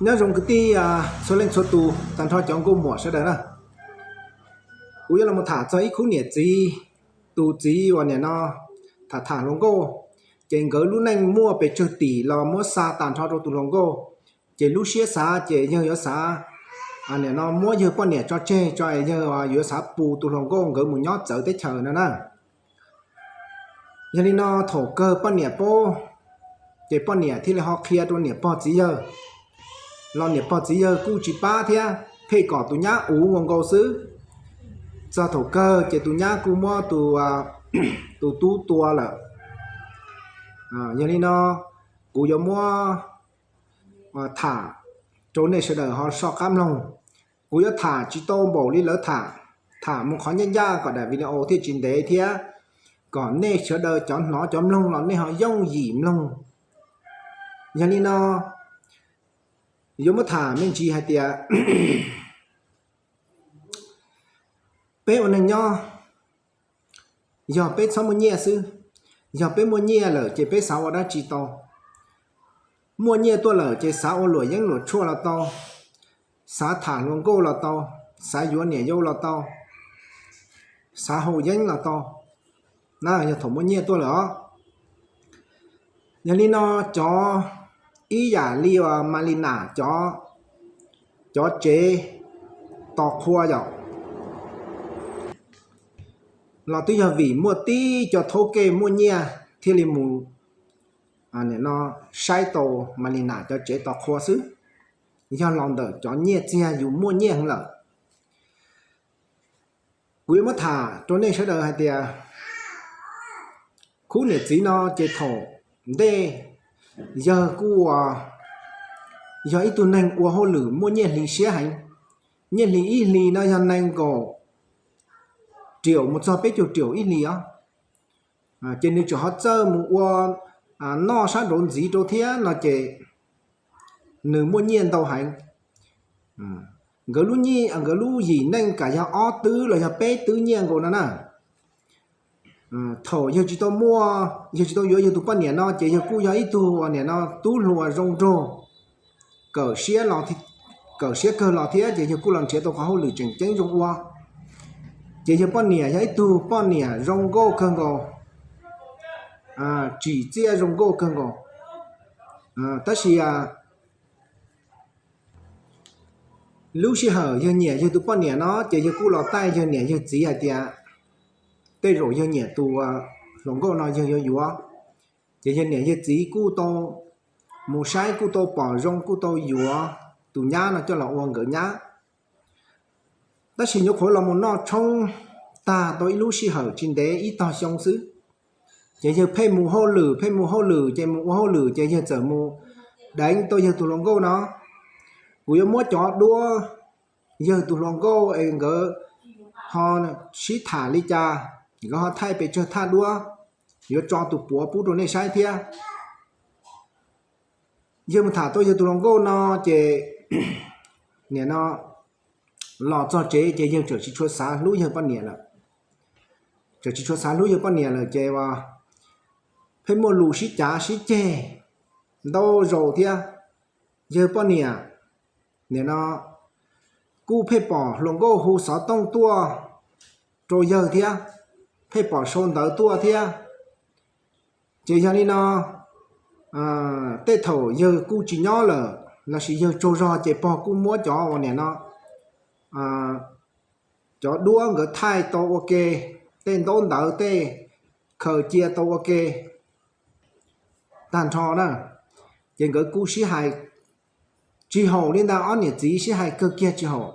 Nyob zoo kwv tij txhua leej txhua tus, tag nrho cov nkauj muam sawv daws na. Kuv yuav los tham txog ib khub niam txiv, tus txiv uas nim no tham tham hluas nkauj, ces nkawd lub neej muaj pes tsawg tim los muab xa tag nrho rau tus hluas nkauj, ces lub siab xav ces yawg yuav xav, nim no muab yawg poj niam tso tseg tso es yawg yuav xav pus tus hluas nkauj nkawd mus nyob txawv teb chaws no na. Yog li no thaum kawg poj niam paub, ces poj niam thiaj li ho qhia rau niam pog txiv yawg, los niam pog txiv yawg kuj tsis pab thiab, pheej kom tus nyab uv nkaus nkaus xwb. Txog thaum kawg ces tus nyab kuj muab tus tub tua lawm. Yog li no kuv yuav muab tham rau nej sawv daws ho soj qab mloog. Kuv yuav tham tsis tau npaum li lawv tham, tham mus qhov ncaj ncaj kom daim video thiaj tsis ntev thiab kom nej sawv daws cov hnov cov mloog los nej ho yooj yim mloog. Yog li no yuav muab tham me ntsis hais tias peb ua neeg nyob, yog peb txhob muaj nyiaj xwb. Yog peb muaj nyiaj lawm ces peb xav ua dab tsi tau? Muaj nyiaj tuaj lawm ces xav ua luam yeeb luam tshuaj los tau, xav tham hluas nkauj los tau, xav yuav niam yau los tau, xav haus yeeb los tau, na yog thaum muaj nyiaj tuaj lawm os. Yog li no cov, ib yam li Mas Lis Nas cov, cov tsev tos qhua yom, los twb yog vim muaj tib co thaub kej muaj nyiaj thiaj li mus, nim no saib tau Mas Lis Nas cov tsev tos qhua xwb. Yog los ntawm cov nyiaj txiag yus muaj nyiaj heev lawm. Kuv yuav muab tham rau nej sawv daws hais tias khub niam txiv no ces thaum ntej yawg kuj yog ib tug neeg ua hauj lwm muaj nyiaj hli siab heev. Nyiaj hli ib hlis no yog nees nkaum riaum mus txog peb caug riaum ib hlis os. Ces nws tseem ho txawj mus ua noj sab nraud ntxiv rau thiab no ces nws muaj nyiaj ntau heev. Nkawd lub nyiaj, nkawd lub yim neej kam yog ob twb los yog peb twb nyiaj nkaus no na. Thaum yawg tsis tau muaj, yawg tsis tau yuav yawg tus poj niam no ces yawg kuj yog ib tug uas nim no tub hluas zoo nraug, kawm siab los, kawm siab kawg los thiab ces yawg kuj los nrhiav tau qhov hauj lwm tseem ceeb zoo ua. Ces yawg poj niam yog ib tug poj niam zoo nkauj kawg nkaus, tsim txiaj zoo nkauj kawg nkaus. Tab sis lub sij hawm yawg nyiam yawg tus poj niam no ces yawg kuj los taij yawg niam yawg txiv hais tias tej zaum yawg nyiam tus hluas nkauj no yawg yuav yuav. Ces yawg niam yawg txiv kuj tau mus saib, kuj tau pom zoo, kuj tau yuav tus nyab no coj los ua nkawd nyab. Tab sis nyuam qhuav los mus noj tshoob tag tau ib lub sij hawm tsis ntev ib tog xyoo xwb, ces yawg pheej mus hauj lwm, pheej mus hauj lwm, ces mus ua hauj lwm ces yawg txawm mus deev tau yawg tus hluas nkauj no. Kuv yuav muab cov duab yawg tus hluas nkauj es nkawd ho sib tham li cas, nkawd ho thaij pes tsawg thaj duab, yuav tso tus puav pub rau nej saib thiab. Yawg mus tham tau yawg tus hluas nkauj no ces nim no los txog tsev ces yawg tseem tsis tshua xav hlub yawg poj niam lawm. Tseem tsis tshua xav hlub yawg poj niam lawm ces pheej muaj lus sib cav sib ceg ntau zaus thiab. Yawg poj niam nim no kuj pheej pom hluas nkauj hu xov tooj tuaj rau yawg thiab, pheej pom sau ntawv tuaj thiab. Ces yog li no tej thaum yawg kuj tsis nyob lawm lossis yawg tsaug zog ces pog kuj muab cov uas nim no cov duab nkawd thaij tau ua ke, tej ntaub ntawv tej khaws cia tau ua ke tag nrho na. Ces nkawd kuj sib hais tsis haum li ntag, ob niam txiv sib hais kawg kiag tsis haum.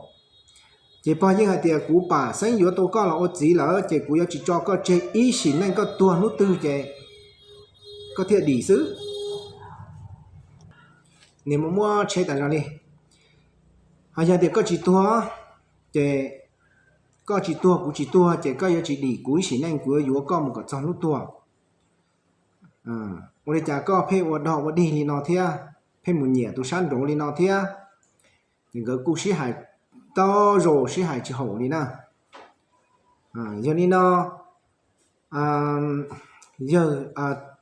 Ces pog yeej hais tias kuv pam xeeb yuav tau koj los ua txiv lawm ces kuv yuav tsis tso koj tseg ib sim neej, koj tuag hnub twg ces koj thiaj dim xwb. Niam mus muab tsheb tas zog li. Ho yog tias koj tsis tuag, ces koj tsis tuag kuv tsis tuag ces koj yuav tsis dim kuv ib sim neej, kuv yuav yuav koj mus kom txog hnub tuag. Ua li cas koj pheej ua dog ua dig li no thiab, pheej mus nyiam tus sab nraud li no thiab? Ces nkawd kuj sib hais tau zaus sib hais tsis haum li na. Yog li no yawg,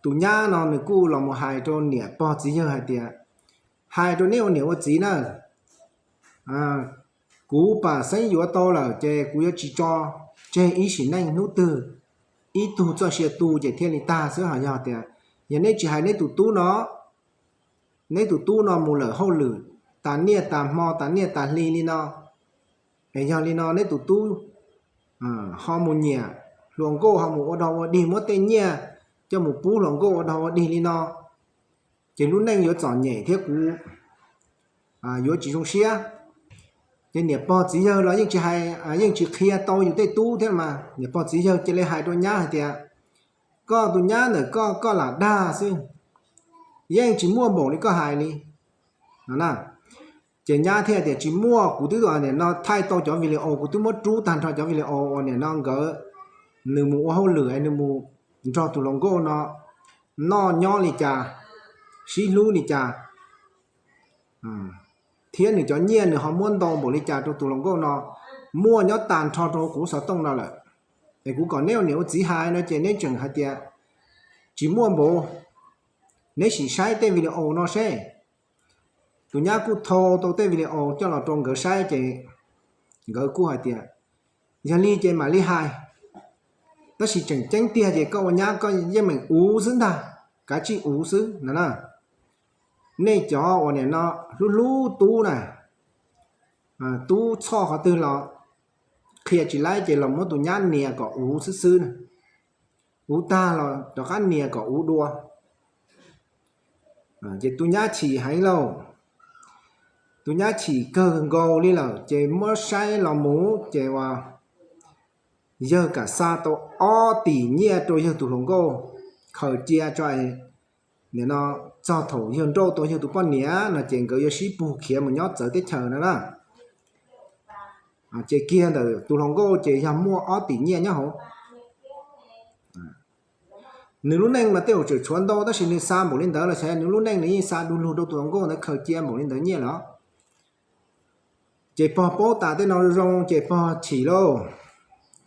tus nyab no nws kuj los mus hais rau niam pog txiv yawg hais tias, Hais rau neb ua niam ua txiv na, kuv pam xeeb yuav tau lawm ces kuv yuav tsis tso tseg ib sim neej hnub twg, ib tug txoj sia tu ces thiaj li tag xwb. Ho yog tias, yog neb tsis hais neb tus tub no, neb tus tub no mus lawm hauj lwm tas niaj tas hmo tas niaj tas hli li no, es yog li no neb tus tub ho mus nyiam hluas nkauj, ho mus ua dog ua dig, muab tej nyiaj coj mus pub hluas nkauj ua dog ua dig li no, ces lub neej yuav txom nyem thiab kuv yuav tsis zoo siab. Ces niam pog txiv yawg los yeej tsis hais, yeej tsis qhia tau yus tej tub thiab mas, niam pog txiv yawg cia li hais rau nyab hais tias, koj tus nyab ntawm koj, koj lam dag xwb, yeej tsis muaj npaum li koj hais li no na. Ces nyab thiaj tias, tsis muaj, kuv twb nim no thaij tau cov video, kuv twb muab rub tag nrho cov video uas nim no nkawd, nws mus ua hauj lwm es nws mus nrog tus hluas nkauj no noj nyob li cas, sib hlub li cas, thiab nws cov nyiaj nws ho muab ntau npaum li cas rau tus hluas nkauj no, muaj nyob tag nrho rau kuv xov tooj no lawm. Es kuv kom neb ua niam ua txiv hais no ces neb tseem hais tias tsis muaj npaum, neb sim saib tej video no seb. Tus nyab kuj thau tau tej video coj los rau nkawd saib ces nkawd kuj hais tias, yog li ces mam li hais, tab sis tseem ceeb tiag ces koj ua nyab koj yeej meem uv xwb ntag, kav tsij uv xwb no na. Nej cov uas nim no hlub hlub tub na, tub txhoj qhov twg los qhia tsis laib ces los muab tus nyab nias kom uv xwb xwb, uv tag los rov qab nias kom uv dua. Ces tus nyab chim heev lauj, tus nyab chim kawg nkaus li lawm ces muab saib los mus ces uas yawg kam xa tau ob tim nyiaj rau yawg tus hluas nkauj khaws cia tso, nim no txog thaum yawg nrauj tau yawg tus poj niam no ces nkawd yuav sib pug khiav mus nyob txawv teb chaws no na. Ces kiag ntawm tus hluas nkauj ces yog muaj ob tim nyiaj nyob hauv. Nws lub neej mas tej zaum tseem tshuav ntau tab sis nws xa npaum li ntawd los xyov nws lub neej nws yeej xa du lug rau tus hluas nkauj ntawd khaws cia npaum li ntawd nyiaj lawm. Ces pog paub tas tej no zoo ces pog chim lauj,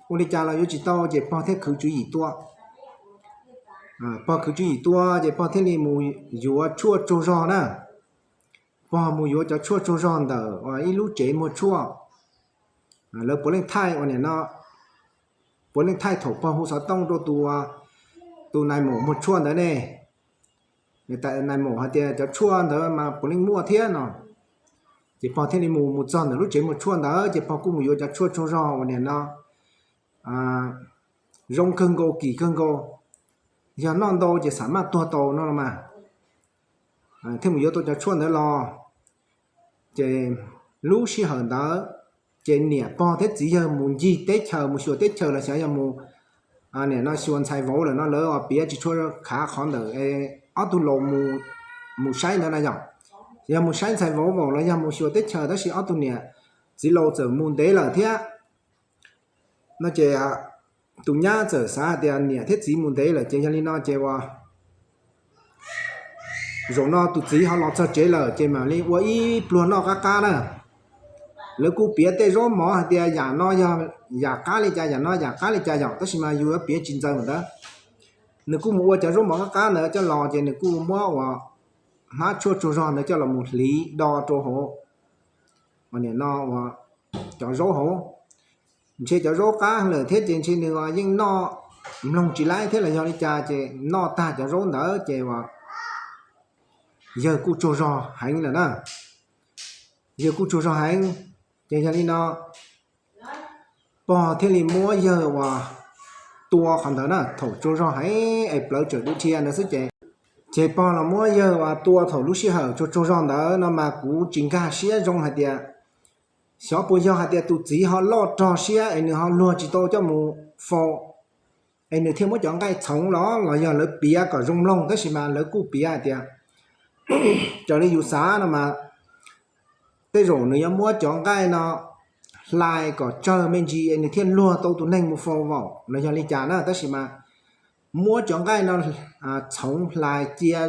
ua li cas los yuav tsis tau ces pog thiaj khwv tswv yim tua. Pog khwv tswv yim tua ces pog thiaj li mus yuav tshuaj tsaug zog na. Pog mus yuav cov tshuaj tsaug zog ntawm ib lub tsev muag tshuaj. Lawv puav leej thaij uas nim no, puav leej thaij thaum pog hu xov tooj rau tus, tus nais maum muag tshuaj ntawd ne. Nais maum hais tias cov tshuaj ntawd mas puav leej muaj thiab no. Ces pog thiaj li mus, mus txog ntawm lub tsev muag tshuaj ntawd ces pog kuj mus yuav cov tshuaj tsaug zog uas nim no zoo kawg nkaus, kim kawg nkaus, yog noj ntau ces xam maj tuag tau no los mas. Thiaj mus yuav tau cov tshuaj ntawd los. Ces lub sij hawm ntawd ces niam pog thiab txiv yawg mus ncig teb chaws, mus xyuas teb chaws los xyov yog mus, nim no xyuas ntxhais vauv lawm no lawv piav tsis tshua khav qhov ntawm ob tug laus mus saib ntawd na yom. Yog mus saib ntxhais vauv los yog mus xyuas teb chaws tab sis ob tug niam txiv laus txawm mus ntev lawm thiab no ces tus nyab txawm xav hais tias niam thiab txiv mus ntev lawm ces yog li no ces ua zaum no tus txiv ho los txog tsev lawm ces mam li ua ib pluag noj qab qab na. Lawv kuj piav tej zaub mov hais tias yam no yog yam qab li cas, yam no yam qab li cas yom, tab sis mas yus yuav piav tsis ntxaws ntawd. Nws kuj mus ua cov zaub mov qab qab ntawd coj los ces nws kuj muab uas hmab tshuaj tsaug zog ntawd coj los mus hliv do rau hauv, nim no uas cov zaub hauv. Ntshe cov zaub qab lawm thiab ces ntshe nws yeej noj mloog tsis laib thiab los yog li cas ces noj tag cov zaub ntawd ces uas yawg kuj tsaug zog heev lawm na. Yawg kuj tsaug zog heev, ces yog li no pog thiaj li muab yawg uas tua qhov ntawd na, thaum tsaug zog heev es plawv tseem dub dhia ntawd xwb ces, ces pog los muab yawg uas tua thaum lub sij hawm tsaug tsaug zog ntawd no mas kuv tsis nkag siab zoo hais tias xyov puas yog hais tias tus txiv ho loj rog siab es nws ho luag tsis tau coj mus faus, es nws thiaj muab cov nqaij txhoov los los yog lawv piav kom zoo mloog, tab sis mas lawv kuj piav hais tias raws li yus xav no mas tej zaum nws yuav muab cov nqaij no hlais kom tsawg me ntsis es nws thiaj luag tau tus neeg mus faus vaum los yog li cas na, tab sis mas muab cov nqaij no txhoov hlais cia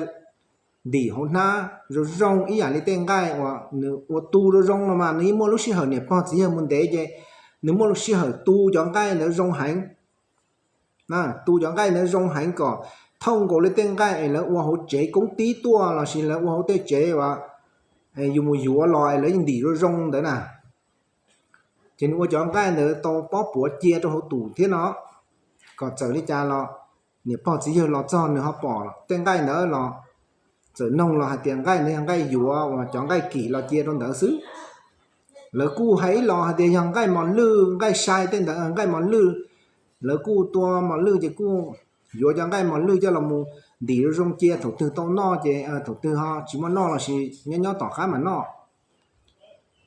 ntim hauv hnab zoo zoo ib yam li tej nqaij uas nws ua tu zoo zoo no mas nws yeej muaj lub sij hawm niam pog txiv yawg mus ntev ces nws muaj lub sij hawm tu cov nqaij ntawd zoo heev. Tu cov nqaij ntawd zoo heev kom thooj nkaus li tej nqaij es lawv ua hauv tsev koob tib tuaj lossis lawv ua hauv tej tsev uas yus mus yuav los es lawv yeej ntim zoo zoo ntawd na. Ces nws ua cov nqaij ntawd tau pob puav cia rau hauv tus thiab no, kom txawm li cas los niam pog txiv yawg los txog nws ho pom tej nqaij ntawd los txawm noog los hais tias nqaij ntawd yog nqaij yuav uas cov nqaij kim los cia rau ntawd xwb. Lawv kuj hais ib los hais tias yog nqaij mos lwj, nqaij sai tej ntawd nqaij mos lwj. Lawv kuj tua mos lwj ces kuj yuav cov nqaij mos lwj coj los mus ntim zoo zoo cia, thaum twg tau noj ces thaum twg ho tsis muaj noj los sis nyob nyob tom qab mas noj.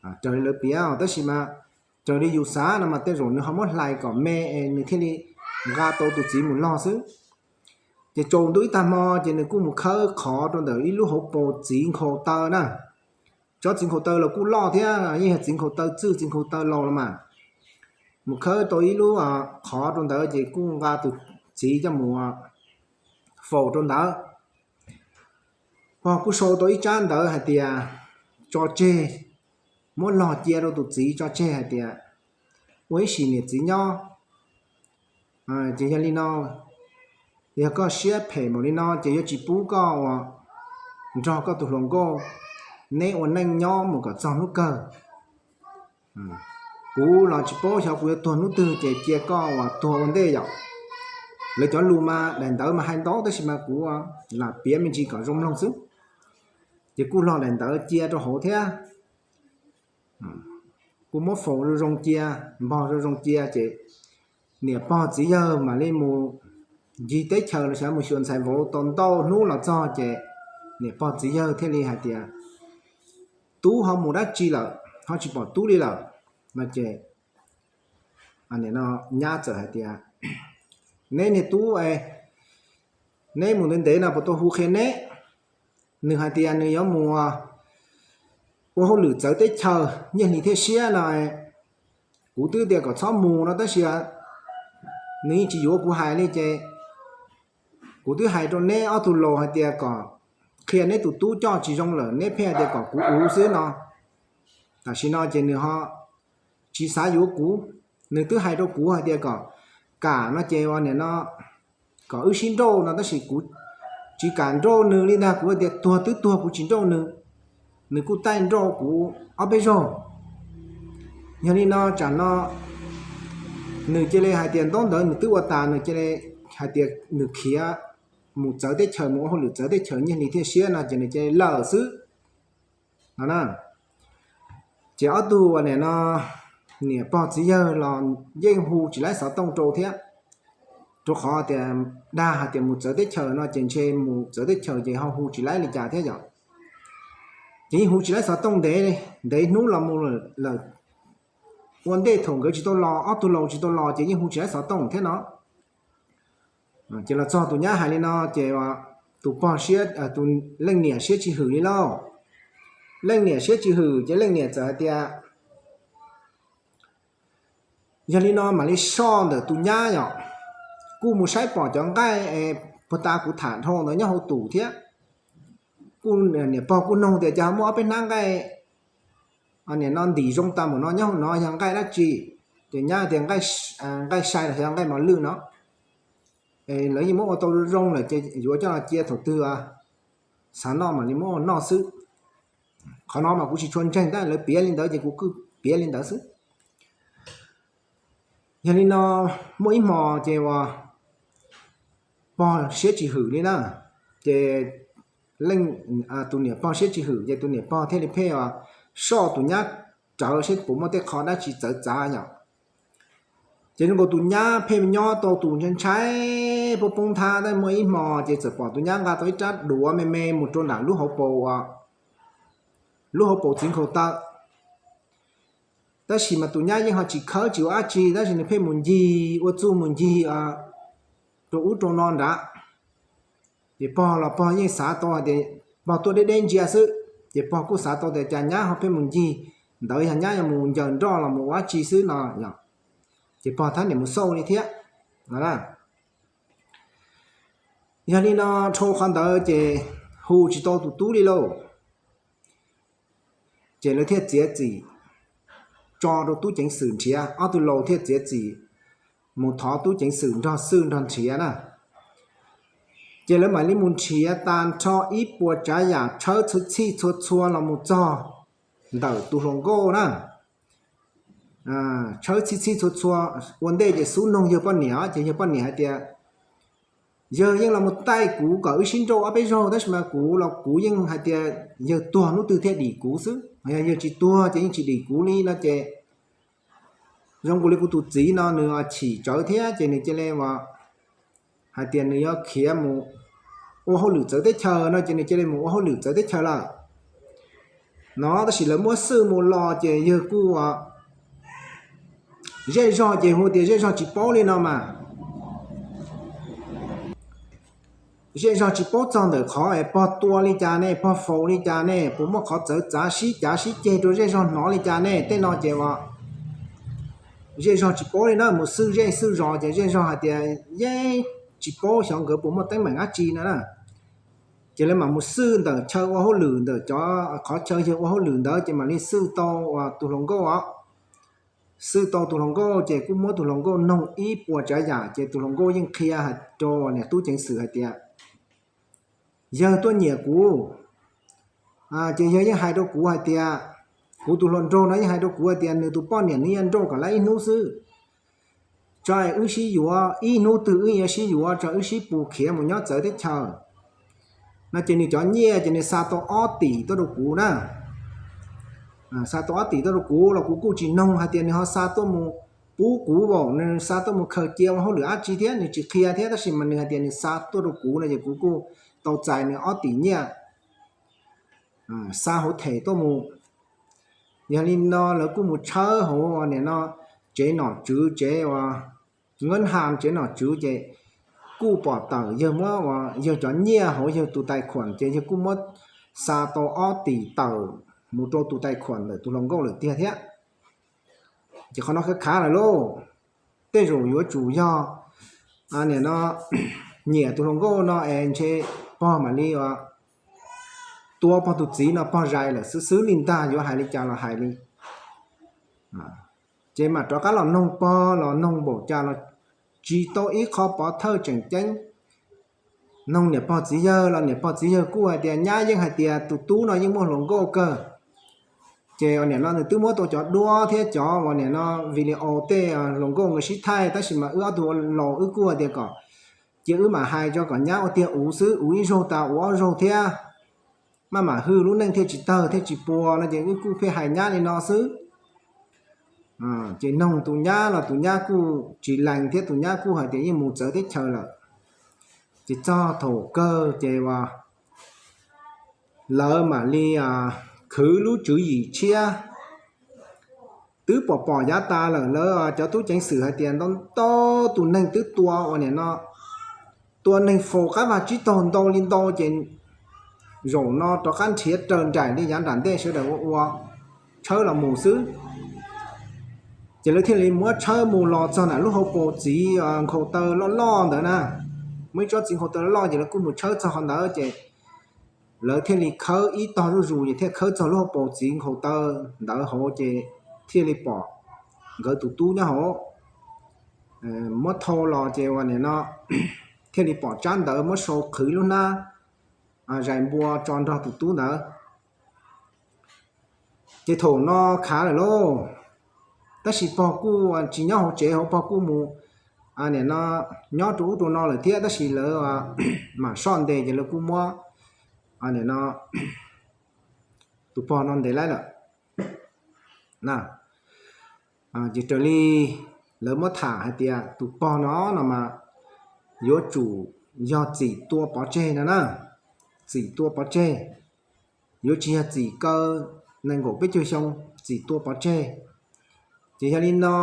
Raws li lawv piav tab sis mas raws li yus xav no mas tej zaum nws ho muab hlais kom me es nws thiaj li nqa tau tus txiv mus log xwb. Ces tsaus ntuj ib tag hmo ces nws kuj mus khawb qhov rau ntawm ib lub hauv paus txiv nkhaus taw na. Tsob txiv nkhaus taw los kuj loj thiab, yeej yog txiv nkhaus taw txwj, txiv nkhaus taw laus los mas. Mus khawb tau ib lub qhov rau ntawd ces kuj nqa tus txiv coj mus faus rau ntawd. Pog kuj sau tau ib tsab ntawv hais tias tso tseg, muab log cia rau tus txiv tso tseg hais tias ua ib sim niam txiv nyob. Ces yog li no, yog koj siab phem npaum li no ces yuav tsis pub koj uas nrog koj tus hluas nkauj neb ua neej nyob mus kom txog hnub kawg. Kuv los tsis paub xyov kuv yuav tuag hnub twg ces cia koj uas tuag ua ntej yom. Lawv cov lus mas daim ntawv mas hais ntau tab sis mas kuv lam piav me ntsis kom zoo mloog xwb. Ces kuj log daim ntawv cia rau hauv thiab, kuj muab faus zoo zoo cia, npog zoo zoo cia ces niam pog txiv yawg mam li mus ncig teb chaws los xyov mus xyuas ntxhais vauv tau ntau hnub los txog ces niam pog txiv yawg thiaj li hais tias tub ho mus dab tsi lawm ho tsis pom tub li lawm no ces nyab txawm hais tias neb niag tub, neb mus ntev ntev no puas tau hu qhia neb? Nws hais tias nws yuav mus ua hauj lwm txawv teb chaws nyiaj hli thiaj siab no, kuv twb tias kom txhob mus no tab sis nws yeej tsis yuav kuv hais li ces kuv twb hais rau neb ob tug laus hais tias kom qhia neb tus tub coj tsis zoo lawm neb pheej hais tias kom kuv uv xwb no. Tam sim no ces nws ho tsis xav yuav kuv, nws twb hais rau kuv hais tias kom kam no ces ua niam no kom wb sib nrauj no tab sis kuv tsis kam nrauj nws li ntag, kuv tias tuag twb tuag kuv tsis nrauj nws. Nws kuj taij nrauj kuv ob peb zaug. Yog li no tsam no nws cia li hais tias ntaub ntawv nws twb ua tas, nws cia li hais tias nws khiav mus txawv teb chaws, mus ua hauj lwm txawv teb chaws nyiaj hli thiaj siab no ces nws cia li lawm xwb no na. Ces ob tug uas nim no niam pog txiv yawg los yeej hu tsis laib xov tooj rau thiab, rau qhov tias dag hais tias mus txawv teb chaws no ces ntshe mus txawv teb chaws ces ho hu tsis laib li cas thiab yom. Ces yeej hu tsis laib xov tooj ntev, ntev hnub los mus lawm, ua ntej thaum nkawd tsis tau los, ob tug laus tsis tau los ces yeej hu tsis laib xov tooj thiab no. Ces los txog tus nyab hais li no ces tus pog, tus leej niam siab tsis hwm li lauj. Leej niam siab tsis hwm ces leej niam txawm hais tias yog li no mam li soj ntawm tus nyab yom, kuj mus saib pom cov nqaij puag ta kuv tham dhau ntawd nyob hauv tus thiab. Kuj niam pog kuj noog tias cas muaj ob peb hnab nqaij nim no ntim zoo tas npaum no nyob hauv no yog nqaij dab tsi? Ces nyab tias nqaij sai los yog nqaij mos lwj no. Lawv yeej muab ua tau zoo lawm ces yuav coj los cia thaum twg xav noj mam li muab ua noj xwb. Qhov no mas kuv tsis tshua ntseeg tab lawv piav li ntawd ces kuv kuj piav li ntawd xwb. Yog li no muaj ib hmo ces uas pog siab tsis hwm li na, ces tus niam pog siab tsis hwm ces tus niam pog thiaj li pheej soj tus nyab rawv saib puas muaj tej qho dab tsi txawv txav yom. Ces zoo nkaus tus nyab pheej nyob tau tus ntshai ntshai poob poob nthab tab muaj ib hmo ces txawm pom tus nyab nqa tau ib rab duav me me mus rau nram lub hauv paus, lub hauv paus txiv nkhaus taw. Tab sis mas tus nyab yeej ho tsis khawb tsis ua dab tsi tab sis nws pheej mus ncig ua txuj mus ncig rau ub rau no nrad. Ces pog los pog yeej xav tau hais tias pog tuaj deb deb ntsia xwb, ces pog kuj xav tau tias cas nyab ho pheej mus ncig, ntawd yog nyab yuav mus ncaws nroj los mus ua dab tsi xwb no yom. Ces pog thiaj niam mus xauj li thiab no. Yog li no dhau qhov ntawd ces hu tsis tau tus tub li lauj. Ces lawv thiaj txiav txim tso rau tub ceev xwm nrhiav, ob tug laus thiaj txiav txim mus thov tub ceev xwm nrog xwb nrog nrhiav na. Ces lawv mam li mus nrhiav tas nrho ib puas tsav yam tshawb txhij txhij txhua txhua los mus txog ntawm tus hluas nkauj na. Tshawb txhij txhij txhua txhua, ua ntej ces xub noog yawg poj niam, ces yawg poj niam hais tias, yawg yeej los mus taij kuv kom wb sib nrauj ob peb zaug, tab sis mas kuv los kuv yeej hais tias yawg tuag hnub twg thiaj dim kuv xwb, yog yawg tsis tuag ces yeej tsis dim kuv li no ces zoo nkaus li kuv tus txiv no nws chim tsawv thiab ces nws cia li hais tias nws yuav khiav mus ua hauj lwm txawv teb chaws no ces nws cia li mus ua hauj lwm txawv teb chaws lawm no. Tab sis lawv muab xwj mus los ces yawg kuj zej zog ces hu tias zej zog tsis paub li no mas. Zej zog tsis paub txog ntawm qhov es pog tua li cas ne, pog faus li cas ne, puas muaj qhov txawv txav sib cav sib ceg rau zej zog hnov li cas ne, tej no ces zej zog tsis paub li na. Mus xwj zej xwj zos ces zej zog hais tias yeej tsis paub xyov nkawd puas muaj teeb meem dab tsi no na. Ces lawv mam mus xwj ntawm chaw ua hauj lwm, ntawm cov qhov chaw yawg ua hauj lwm ntawd ces mam li xwj tau tus hluas nkauj os. Xwj tau tus hluas nkauj ces kuj muab tus hluas nkauj noog ib puas tsav yam ces tus hluas nkauj yeej qhia hais rau niam tub ceev xwm hais tias yawg tuaj nyiam kuv, ces yawg yeej hais rau kuv hais tias, kuv tus hluas nraug no yeej hais rau kuv hais tias nws tus poj niam nws yuav nrauj kom lawv ib hnub xwb, tso es wb sib yuav, ib hnub twg wb yuav sib yuav, tso wb sib pus khiav mus nyob txawv teb chaws no ces nws cov nyiaj ces nws xa tau ob tim tuaj rau kuv na. Xa tau ob tim tuaj rau kuv los kuv kuj tsis noog hais tias nws ho xa tuaj mus pub kuv vaum, nws xa tuaj mus khaws cia ua hauj lwm dab tsi thiab nws tsis qhia thiab, tab sis mas nws hais tias nws xa tuaj rau kuv no ces kuv kuj tau txais nws ob tim nyiaj xa hauv them tuaj mus. Yog li no lawv kuj mus tshawb hauv nim no tsev nom tswv, tsev uas nqab ham tsev nom tswv ces kuj pom tawm yawg muab uas yawg cov nyiaj hauv yawg tus tais khuam ces yawg kuj muab xa tau ob tim tawm mus rau tus tais khuam ntawm tus hluas nkauj lawm tiag thiab. Ces qhov no khav khav lawm lauj. Tej zaum yuav tsum yog nim no nyiam tus hluas nkauj no es ntshe pog mam li tua pog tus txiv no pog zais lawm xwb xwb li ntag, yuav hais li cas los hais li. Ces mam rov qab los noog pog los noog npaum cas los tsis tau ib qho pov thawj tseem ceeb. Noog niam pog txiv yawg los niam pog txiv yawg kuj hais tias nyab yeej hais tias tus tub no yeej muaj hluas nkauj kawg. Ces nim no nws twb muab tau cov duab thiab cov uas nim no video tej hluas nkauj nkawd sib thaij, tab sis mas wb ob tug laus wb kuj hais tias kom cia wb mam hais tso kom nyab ua tiag uv xwb, uv ib zaug tas uv ob zaug thiab, maj mam hwj lub neej thiaj tsis tawg thiaj tsis puas no ces wb kuj pheej hais nyab li no xwb. Ces noog tus nyab los tus nyab kuj tsis lees thiab, tus nyab kuj hais tias yeej mus txawv teb chaws lawm. Ces txog thaum kawg ces uas lawv mam li khwv lub tswv yim tshiab. Twb pom pom yav tas lawm, lawv cov tub ceev xwm hais tias ntau ntau tus neeg twb tua uas nim no tua neeg faus qab vag tsib taug ntau li ntau ces zaum no rov qab nrhiav raws nraim li yav nram ntej sawv daws ua ua tshawb los mus xwb. Ces lawv thiaj li muab tshawb mus los txog nram lub hauv paus txiv nkhaus taw loj loj ntawd na. Muaj ib tsob txiv nkhaus taw loj loj ces lawv kuj mus tshawb txog qhov ntawd ces lawv thiaj li khawb ib tog zuj zus ces thiaj khawb txog lub hauv paus txiv nkhaus taw ntawd hauv ces thiaj li pom nkawd tus tub nyob hauv. Muab thau los ces uas nim no thiaj li pom tsab ntawv muab sau qhwv lub hnab zais npua tso nrog tus tub ntawd. Ces thaum no khav lawm lauj, tab sis pog kuj tsis nyob hauv tsev hauv, pog kuj mus nim no nyob rau ub rau no lawm thiab, tab sis lawv mam soj ntes ces lawv kuj muab nim no tus pog no ntes laib lawm. Ces raws li lawv muab tham hais tias tus pog no no mas yuav tsum yog txim tua pov tseg no na, txim tua pov tseg, yuav tsis yog txim kaw nees nkaum peb caug xyoo, txim tua pov tseg. Ces yog li no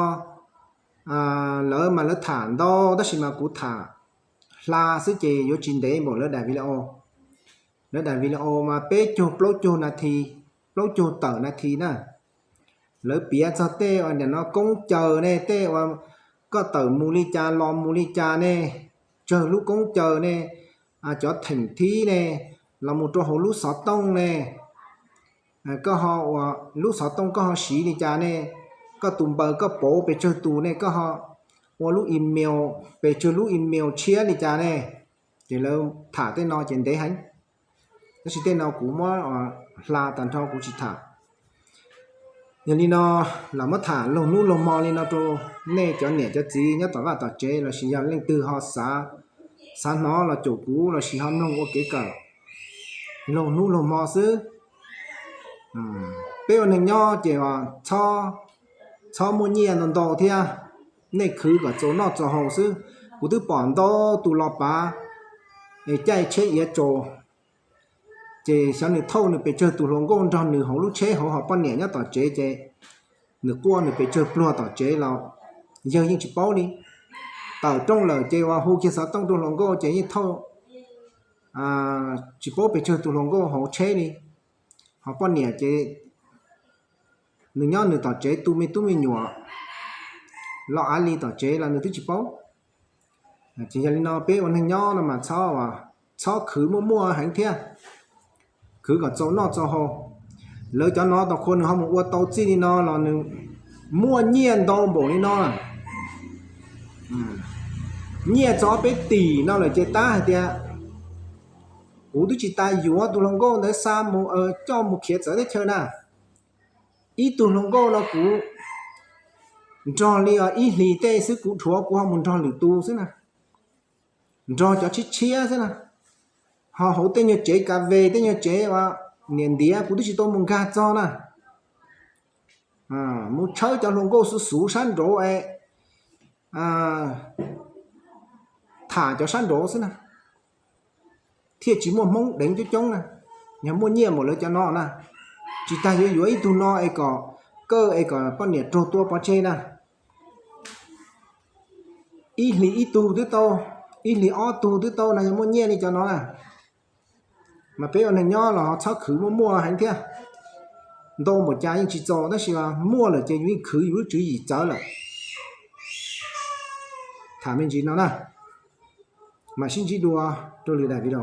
lawv mas lawv tham ntau tab sis mas kuv tham hla xwb ces yuav tsis ntev npaum lawv daim video. Lawv daim video mas peb caug plaub caug nas this, plaub caug tawm nas this na. Lawv piav txog tej uas nim no koob caws ne, tej uas koj tawm mus li cas los mus li cas ne, tsawg lub koob caws ne, cov theem thib ne, los mus rau hauv lub xov tooj ne, koj ho ua lub xov tooj koj ho siv li cas ne, koj tus npaws koj pauv pes tsawg tus ne, koj ho ua lub email pes tsawg lub email tshiab li cas ne. Ces lawv tham tej no ces ntev heev, tab sis tej no kuv muab hla tag nrho kuv tsis tham. Yog li no, los muab tham laug hnub laug hmo li no rau nej cov niam cov txiv nyob tom vaj tom tsev lossis yog leej twg ho xav, xav hnov los caum kuv lossis ho mloog ua kev kawm laug hnub laug hmo xwb. Peb ua neeg nyob ces txhob muaj nyiaj ntau ntau thiab, nej khwv kom txaus noj txaus haus xwb. Kuv twb pom ntau tus los pav es caij tsheb iav tsaus, ces xyov nws thauj nws pes tsawg tus hluas nkauj nrog nws hauv lub tsheb hauv ho poj niam nyob tom tsev ces nws quaj nws pes tsawg pluag tom tsev los yawg yeej tsis paub li. Tawm rooj lawm ces uas hu kiag xov tooj rau hluas nkauj ces yeej thauj tsis paub pes tsawg tus hluas nkauj hauv tsheb li. Ho poj niam ces nws nyob nws tom tsev tu me tub me nyuam los av li tom tsev los nws twb tsis paub. Ces yog li no peb ua neeg nyob no mas txhob, txhob khwv muaj muaj heev thiab, khwv kom txaus noj txaus haus. Lawv cov no tau qhua nws ho mus ua tau txij li no los nws muaj nyiaj ntau npaum li no. Nyiaj txog peb tim no lawm ces tab hais tias kuv twb tsis tas yuav tus hluas nkauj ntawd xa mus, coj mus khiav txawv teb chaws na. Ib tug hluas nkauj no kuv nrog li ib hlis tej xwb kuv dhuav kuv ho mus nrog lwm tus xwb na, nrog cov tshiab tshiab xwb na. Ho hauv tej nyuag tsev kav ve tej nyuag tsev uas niam ntiav kuv twb tsis tau mus nkag txog na. Mus tshawb cov hluas nkauj xuv xuv sab nraud es tham cov sab nraud xwb na, thiaj tsis muaj hmoob deev coob coob na. Yog muaj nyiaj npaum lawv cov no na, tsis tas yuav yuav ib tug no es kom kawj es kom poj niam raug tua pov tseg na. Ib hlis ib tug twb tau, ib hlis ob tug twb tau na, yog muaj nyiaj li cov no na. Mas peb ua neeg nyob los txhob khwv muaj muaj heev thiab. Ntau npaum cas yeej tsis txaus tab sis muaj lawm ces yus yeej khwv yus lub tswv yim txawv lawm. Tham me ntsis no na, mam sib ntsib dua rau lwm daim video.